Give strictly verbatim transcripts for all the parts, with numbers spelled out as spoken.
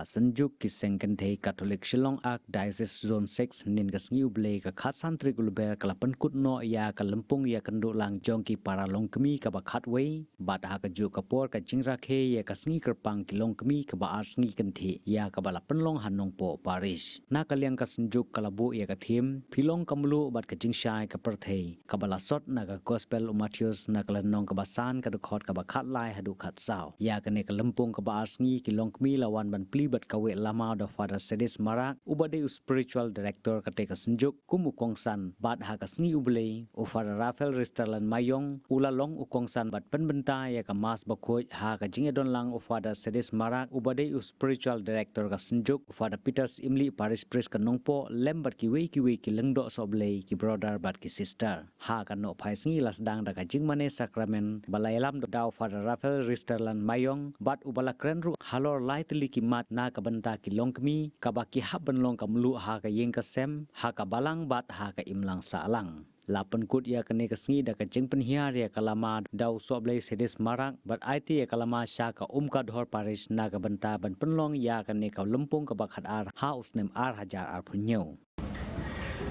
Synjuk ki seng kynthei Katholik Shillong Archdiocese Zone six, hynnin ka sngi U Blei ka khatsan tarik u Lber ka la pynkut noh ïa ka lympung ïakynduh lang jong ki para longkmie kaba khatwei, bad ha kajuh ka por ka jingrakhe ïa ka sngi kyrpang ki longkmie kaba ar sngi kynthih, ïa kaba la pynlong ha Nongpoh Parish. Na ka liang ka Synjuk ka la buh ïa ka theme, Phi long ka mluh bad ka jingshai ka pyrthei, kaba la sot na ka Gospel u Mathaios na ka lynnong kaba san, ka dkhot kaba khatlai haduh khatsaw. Ïa kane ka lympung kaba ar sngi, ki longkmie la wan ban plie bad kawei lama da u Father Sadis Marak, uba dei u spiritual director katei ka Synjuk, kum u kongsan, bad ha ka sngi U Blei, u Father Raphael Risterland Mayong, u la long u kongsan bad pynbynta ïa ka Mass bakhuid, ha ka jingïadon lang u Father Sadis Marak, uba dei u spiritual director ka Synjuk, u Father Peters Imli, Parish Priest ka Nongpoh, lem bad kiwei kiwei ki lyngdoh sohblei, ki brother bad ki sister. Ha ka nohphai sngi la sdang da ka jingmane sakramen, ba la ïalam da u Father Raphael Risterland Mayong, bad uba la kren ruh halor lai tylli ki mat na ka bynta ki longkmie, kaba ki hap ban long ka mluh ha ka ïing ka sem, ha ka balang bad ha ka imlang sahlang. La pynkut ïa kane ka sngi da ka jingpynhiar ïa ka lama da u Sohblei Sadis Marak, bad aiti ïa ka lama sha ka Umkadhor Parish na ka bynta ban pynlong ïa kane ka lympung kaba khatar ha u snem ar hajar arphew hynñiew.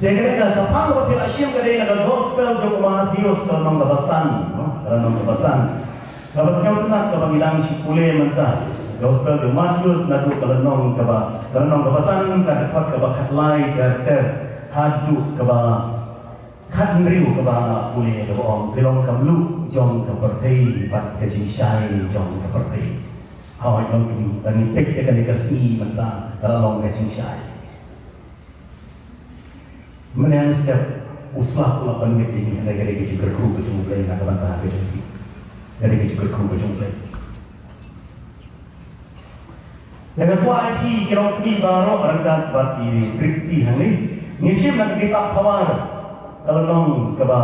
Te kane ka shaphang kaba phi la shim ka dei na ka Gospel jong u Mathaios ka lynnong kaba san, no? Ka lynnong kaba san. Kaba sngewtynnat kaba ngi dang shu pule mynta. Gospel jong u Mathaios naduh ka lynnong kaba, ka lynnong kaba san, ka dkhot kaba khatlai, ka ter haduh kaba khathynriew, kaba nga la pule kaba ong, phi long ka mluh jong ka pyrthei bad ka jingshai jong ka pyrthei. Hooid, long kmie, ba ngi peit ïa kane ka sngi mynta, ka la long ka jingshai. Mynne mynstep u slap u la pynmih ïa ngi, hynrei ka dei ka jingkyrkhu ka jong U Blei na ka bynta ka jong ngi. Ka dei ka jingkyrkhu ka jong U Blei. Te nga kwah ïa phi ki longkmie baroh ryngkat bad i Trikti hangne, ngin shim na ka kitab Pawar, ka lynnong kaba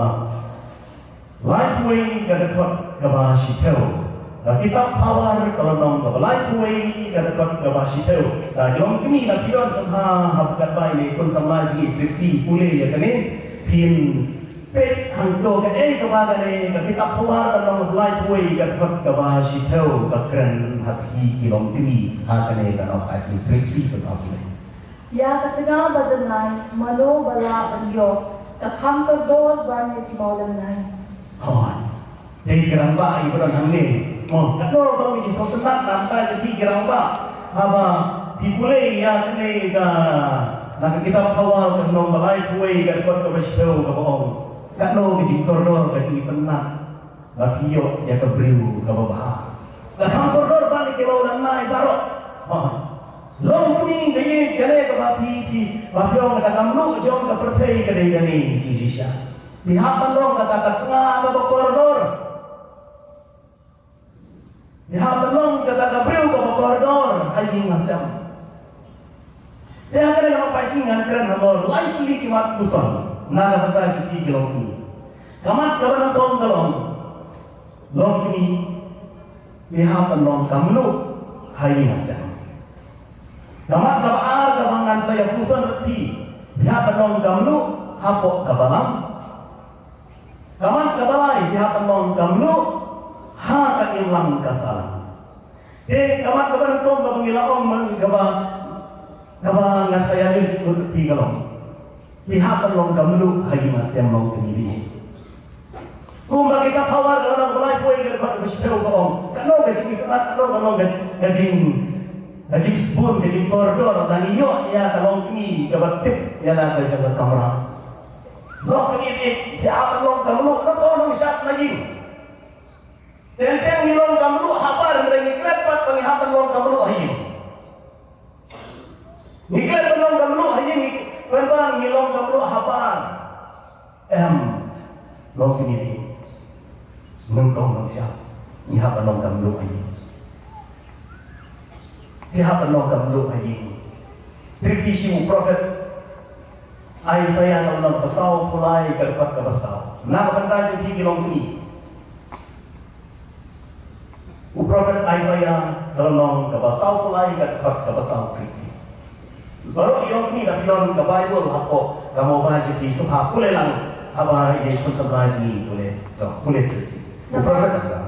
laiphew wei, ka dkhot kaba shiphew. Ka kitab Pawar, ka lynnong kaba laiphew wei, ka dkhot kaba shiphew. Te ki longkmie, lada phi don sngewbha, haba katba ine i khun samla jong ngi Trikti pule ïa kane, phin peit hangto kaei kaba kane ka kitab Pawar ka lynnong kaba laiphew wei ka dkhot kaba shiphew ka kren ha phi ki longkmie ha kane ka nohphai sngi. Trikti, sngewbha pule. Ïa ka tnga ba janai mano ba lah ban ïoh, ka kham kordor ban ïa ki mawlynnai. Hooid. Te ki rangbah kiba don hangne, mo, katno ba ngi sngewtynnat namar ba ki rangbah, haba phi pule ïa kane ka, na ka kitab Pawar ka lynnong ba laiphew wei ka dkhot kaba shiphew kaba ong, katno ka jingkordor ka jingtynnat ba phi ïoh ïa ka briew kaba bha. Ka kham kordor ban ïa ki mawlynnai baroh. Ha. Longkmie, ka ïing kane kaba phi, phi, ba phi ong kata ka mluh jong ka pyrthei ka dei kane, ki shisha. Phi hap ban long kata ka tnga kaba kordor. Phi hap ban long kata ka briew kaba kordor ha ïing ha sem. Te ha kane ka nohphai sngi ngan kren halor lai tylli ki mat puson na ka bynta jong phi ki longkmie. Ka mat kaba nyngkong ka long, longkmie, phi hap ban long ka mluh ha ïing ha sem. Ka mat kaba ar kaba ngan sa ïa puson ïa phi, phi hap ban long ka mluh hapoh ka balang. Ka mat kaba lai, phi hap ban long ka mluh ha ka imlang ka sahlang. Te ka mat kaba nyngkong kaba ngi la ong, man kaba, kaba nga sa ïa leh lut ïa phi ka long, phi hap ban long ka mluh ha ïing ha sem, longkmie. Kumba ka kitab Pawar ka lynnong ba laiphew wei ka dkhot kaba shiphew ka ong, katno ka jingïeit, katno ka long ka, ka jing, ka jingsbun, ka jingkordor lada ngi ïoh ïa ka longkmie kaba tip ïa la ka jong ka kamra. Longkmie, phi hap ban long ka mluh, katno ka long shad na ïing. Teng teng ngi long ka mluh ha bar, hynrei ngi klet pat ba ngi hap ban long ka mluh ha ïing. Ngi klet ban long ka mluh ha ïing, ngi klet ban ngi long ka mluh ha bar. Em, longkmie, nyngkong nyngshap, ngi hap ban long ka mluh ha ïing. Ngi hap ban long ka mluh ha ïing. Trikti, shim u prophet Isaiah ka lynnong ba sawphew lai ka dkhot kaba saw. Na ka bynta jong phi ki longkmie. U prophet Isaiah ka lynnong kaba sawphew lai ka dkhot kaba saw, Trikti. Baroh ki longkmie, lada phi don ka Baibl hapoh ka mobile jong phi, sngewbha pule lang haba ine i khun samla jong ngi pule. To, pule, Trikti. U prophet Isaiah.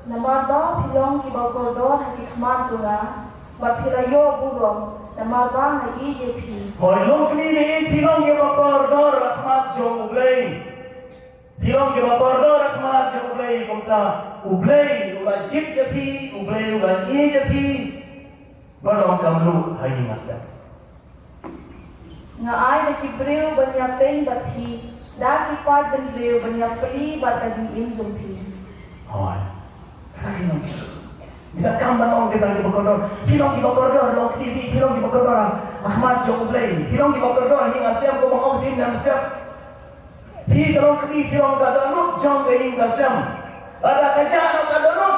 Namar ba phi long kiba kordor ha ki khmat jong nga, Ba phi la ïoh burom, namar ba nga ïeit ïa phi. Hooid, long kmie, phi long kiba kordor ha khmat jong U Blei. Phi long kiba kordor ha khmat jong U Blei, kumta U Blei u la jied ïa phi, U Blei u la ïeit ïa phi. Ba long kam luh ha ïing ha sem. Nga ai da ki briew ban ïapeiñ bad phi, da ki paid bynriew ban ïaplie bad ka jingim jong phi. Hooid. Ka ki nong. Ngi donkam ban ong kita kiba kordor. Phi long kiba kordor, long kmie, phi long kiba kordor ha khmat jong U Blei. Phi long kiba kordor ha ïing ha sem, kumba ong Dame Step. Phi ka long kmie, phi long ka dohnud jong ka ïing ka sem. Lada ka jah noh ka dohnud,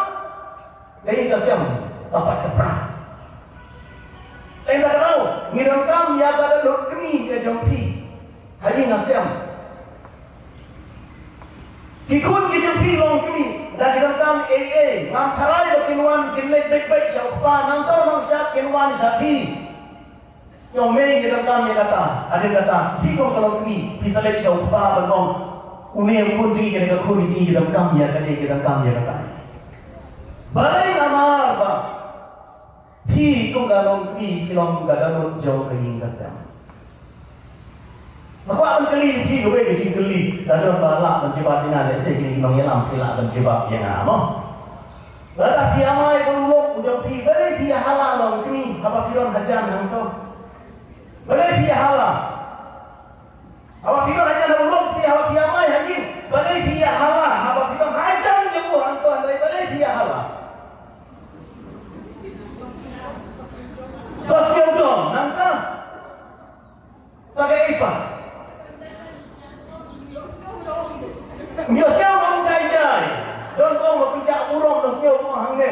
ka ïing ka sem ka pat ka pra. Tang da ka daw, ngi donkam ïa ka dohnud kmie ka jong phi ha ïing ha sem. Ki khun ki jong phi long kmie, da ki donkam ei ei, ngam tharai ba kin wan kin leit beit beit sha u kpa, nangta nangshad kin wan sha phi. Ïa u mei ngi donkam ïa kata, hadien kata, phi kum ka long kmie, phi sa leit sha u kpa ban ong, une u khun jong ngi, kane ka khun jong ngi, ngi donkam ïa kane, ngi donkam ïa kata. Balei? Namar ba phi kum ka long kmie, phi long ka dohnud jong ka ïing ka sem. Nga kwah ban kylli phi kawei ka jingkylli, lada ba lah ban jubab ïa nga, lehse kine ki nongïalam phi lah ban jubab ïa nga, mo? Lada phi ïamai bad u lok u jong phi, balei phi ïahala long kmie haba phi don hajan hangto? Balei phi ïahala? Haba phi don hajan ha u lok phi, haba phi ïamai ha ïing, balei phi ïahala haba phi don hajan jong u hangto, hynrei balei phi ïahala? Ba sngewdom nangta. Sa kaei pat? Ym ïohsngew ong jai jai. Don ong ba pynjah burom, don sngew ong hangne.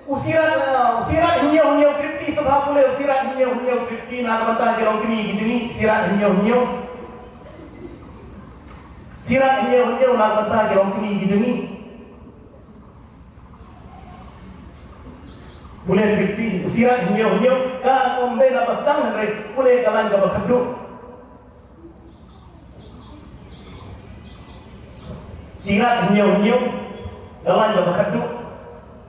U Sirat, eh, u Sirat hynñiew hynñiew fifty, sngewbha pule u Sirat hynñiew hynñiew fifty na ka bynta ki longkmie ki jong ngi, Sirat hynñiew hynñiew. Sirat hynñiew hynñiew na ka bynta ki longkmie ki jong ngi. Pule fifty, u Sirat hynñiew hynñiew, ka ym dei na ba sdang hynrei pule ka lain kaba khatduh. Sirat hynñiew hynñiew, ka lain kaba khatduh.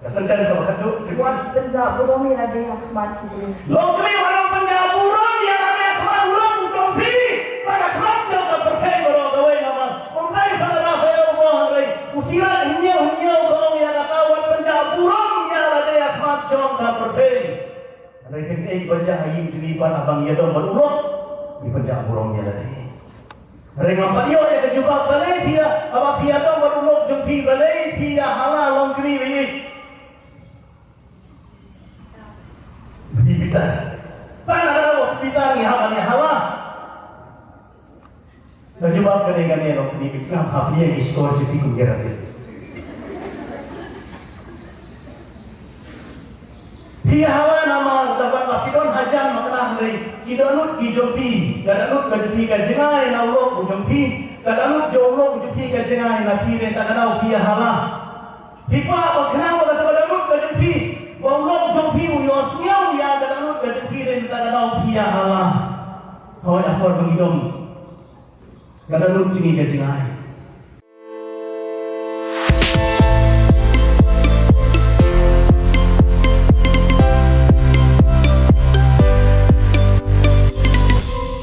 Ka sentence kaba khatduh, ki wan. Pynjah burom ïa lade ha khmat U Blei. Longkmie, wat pynjah burom ïa lade ha khmat u lok u jong phi, bad ha khmat jong ka pyrthei baroh kawei namar. Kumta i Father Raphael u ong hynrei, u Sirat hynñiew hynñiew ka ong ïa kata, wat pynjah burom ïa lade ha khmat jong ka pyrthei. Hynrei phin ïeit ba jia ha ïing jong ngi, ban haba ngi ïadon bad u lok, ngi pynjah burom ïa lade. Hynrei ngam pat ïoh ïa ka jubab, balei phi ïa, haba phi ïadon bad u lok jong phi, balei phi ïahala, longkmie ba ïeit? Phi bitar. Tang da kaba phi bitar ngi hap ban ïahala. Ka jubab kane kane, longkmie, phi sngap ha phi ïa ki shkor jong phi kum ki rabbit. Phi ïahala namar da kaba phi don hajan, ma kane hynrei ki dohnud ki jong phi, ka dohnud ka jong phi ka jngai na u lok u jong phi, ka dohnud jong u lok u jong phi ka jngai na phi, hynrei ta ka daw phi ïahala. Phi kwah ba khnang ba kata ka dohnud ka jong phi, ba u lok jong phi u ïohsngew ïa ka dohnud ka jong phi, hynrei ta ka daw phi ïahala. Hooid, akor ba ngi dom. Ka dohnud jong ngi ka jngai.